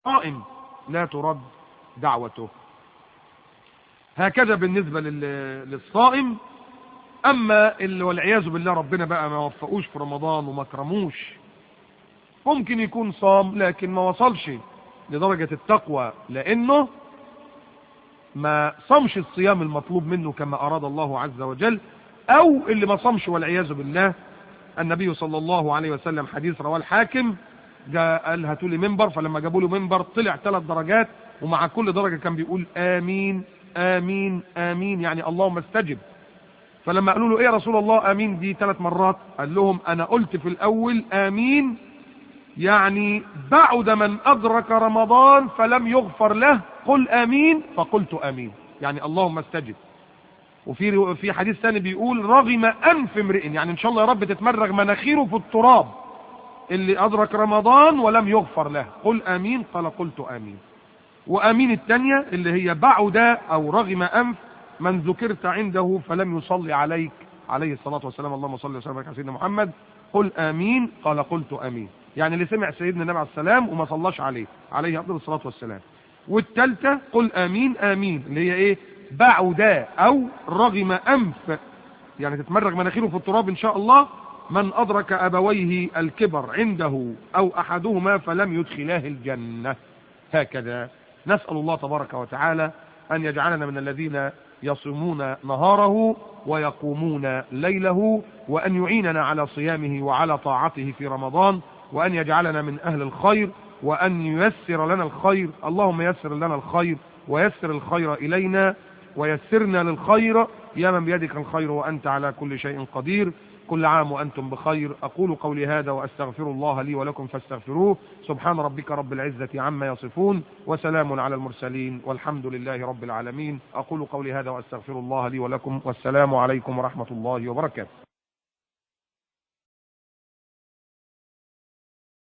صائم لا ترد دعوته. هكذا بالنسبة للصائم. أما اللي والعياذ بالله ربنا بقى ما وفقوش في رمضان وما كرموش، ممكن يكون صام لكن ما وصلش لدرجة التقوى، لأنه ما صامش الصيام المطلوب منه كما أراد الله عز وجل، أو اللي ما صامش والعياذ بالله. النبي صلى الله عليه وسلم حديث رواه الحاكم، جاء قال هاتوا لي منبر، فلما جابوا له منبر طلع 3 درجات، ومع كل درجة كان بيقول آمين آمين آمين، يعني اللهم استجب. فلما قالوا له ايه يا رسول الله آمين دي 3 مرات، قال لهم انا قلت في الاول آمين يعني بعد من ادرك رمضان فلم يغفر له، قل آمين، فقلت آمين يعني اللهم استجب. وفي حديث ثاني بيقول رغم انف امرئ، يعني ان شاء الله يا رب تتمرغ مناخيره في التراب اللي ادرك رمضان ولم يغفر له، قل آمين، قال قلت آمين. وآمين الثانية اللي هي بعد او رغم انف من ذكرت عنده فلم يصلي عليك عليه الصلاة والسلام، اللهم صل وسلم على سيدنا محمد، قل آمين، قال قلت آمين، يعني اللي سمع سيدنا النبي عليه السلام وما صلاش عليه عليه أفضل الصلاة والسلام. والثالثة قل آمين آمين اللي هي ايه بعد او رغم انف، يعني تتمرغ مناخيره في التراب ان شاء الله، من ادرك ابويه الكبر عنده او احدهما فلم يدخلاه الجنة. هكذا نسأل الله تبارك وتعالى ان يجعلنا من الذين يصومون نهاره ويقومون ليله، وأن يعيننا على صيامه وعلى طاعته في رمضان، وأن يجعلنا من أهل الخير، وأن ييسر لنا الخير. اللهم يسر لنا الخير ويسر الخير إلينا ويسرنا للخير يا من بيدك الخير وأنت على كل شيء قدير. كل عام وأنتم بخير. أقول قولي هذا وأستغفر الله لي ولكم فاستغفروه. سبحان ربك رب العزة عما يصفون، وسلام على المرسلين، والحمد لله رب العالمين. أقول قولي هذا وأستغفر الله لي ولكم، والسلام عليكم ورحمة الله وبركاته.